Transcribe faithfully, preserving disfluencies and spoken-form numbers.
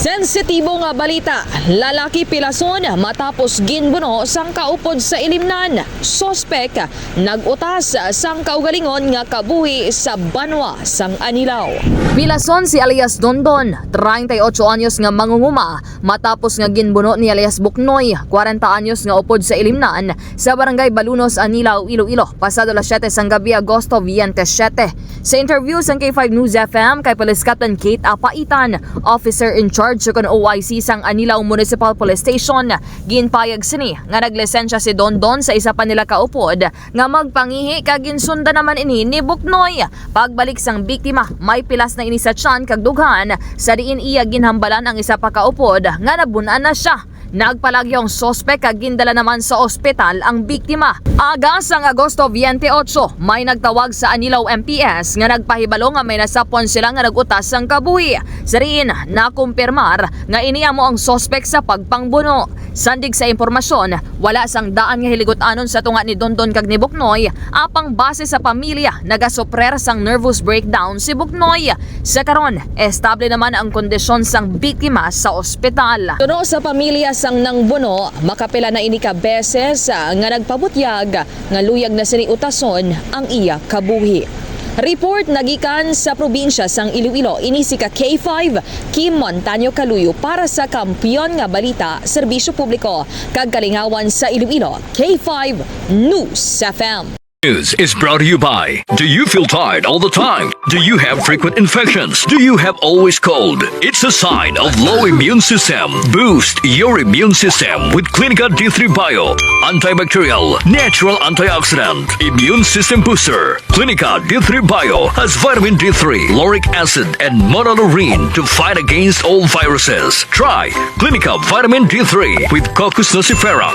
Sensitibo nga balita, lalaki pilason matapos ginbuno sang kaupod sa Ilimnan. Suspek nag-utas sang kaugalingon nga kabuhi sa banwa sang Anilao. Pilason si alias Dondon, treinta y ocho anyos nga mangunguma, matapos nga ginbuno ni alias Buknoy, kwarenta anyos nga upod sa Ilimnan, sa Barangay Balunos, Anilao, Iloilo, pasado las siete sang gabi, Agosto veintisiete. Sa interview sang K five News F M kay Police Captain Kate Apaitan, officer in charge sa kun O I C sang Anilao Municipal Police Station, ginpayag sini nga naglisensya si Dondon sa isa pa nila ka upod nga magpangihi, kag ginsundan naman ini ni Buknoy. Pagbalik sang biktima, may pilas na ini sa tiyan kag dughan, sa diin iya ginhambalan ang isa pa ka upod nga nabun-an na sia. Nagpalagyo ang suspek kag gindala naman sa ospital ang biktima. Aga sang Agosto veintiocho, may nagtawag sa Anilao M P S nga nagpahibalo nga may nasapwan sila nga nag-utas sang kabuhi. Sa diin, nakumpirmar nga ini amo ang suspek sa pagpangbuno. Sandig sa impormasyon, wala sang daan nga hiligot-anon sa tunga ni Dondon kag ni Buknoy, apang base sa pamilya, nagasuprer sang nervous breakdown si Buknoy. Sa karon, estable naman ang kondisyon sang biktima sa ospital. Suno sa pamilya sang nangbuno, makapila na ini ka beses, ah, nga nagpabutyag nga luyag na sini utason ang iya kabuhi. Report nagikan sa probinsya sang Iloilo, ini si ka K five, Kim Montaño Kaluyo para sa Kampiyon nga Balita, Serbisyo Publiko, kag Kalingawan sa Iloilo, K five News F M. News is brought to you by. Do you feel tired all the time? Do you have frequent infections? Do you have always cold? It's a sign of low immune system. Boost your immune system with Clinica D three Bio. Antibacterial, natural antioxidant, immune system booster. Clinica D three Bio has vitamin D three, lauric acid, and monolaurin to fight against all viruses. Try Clinica Vitamin D three with Cocos nucifera.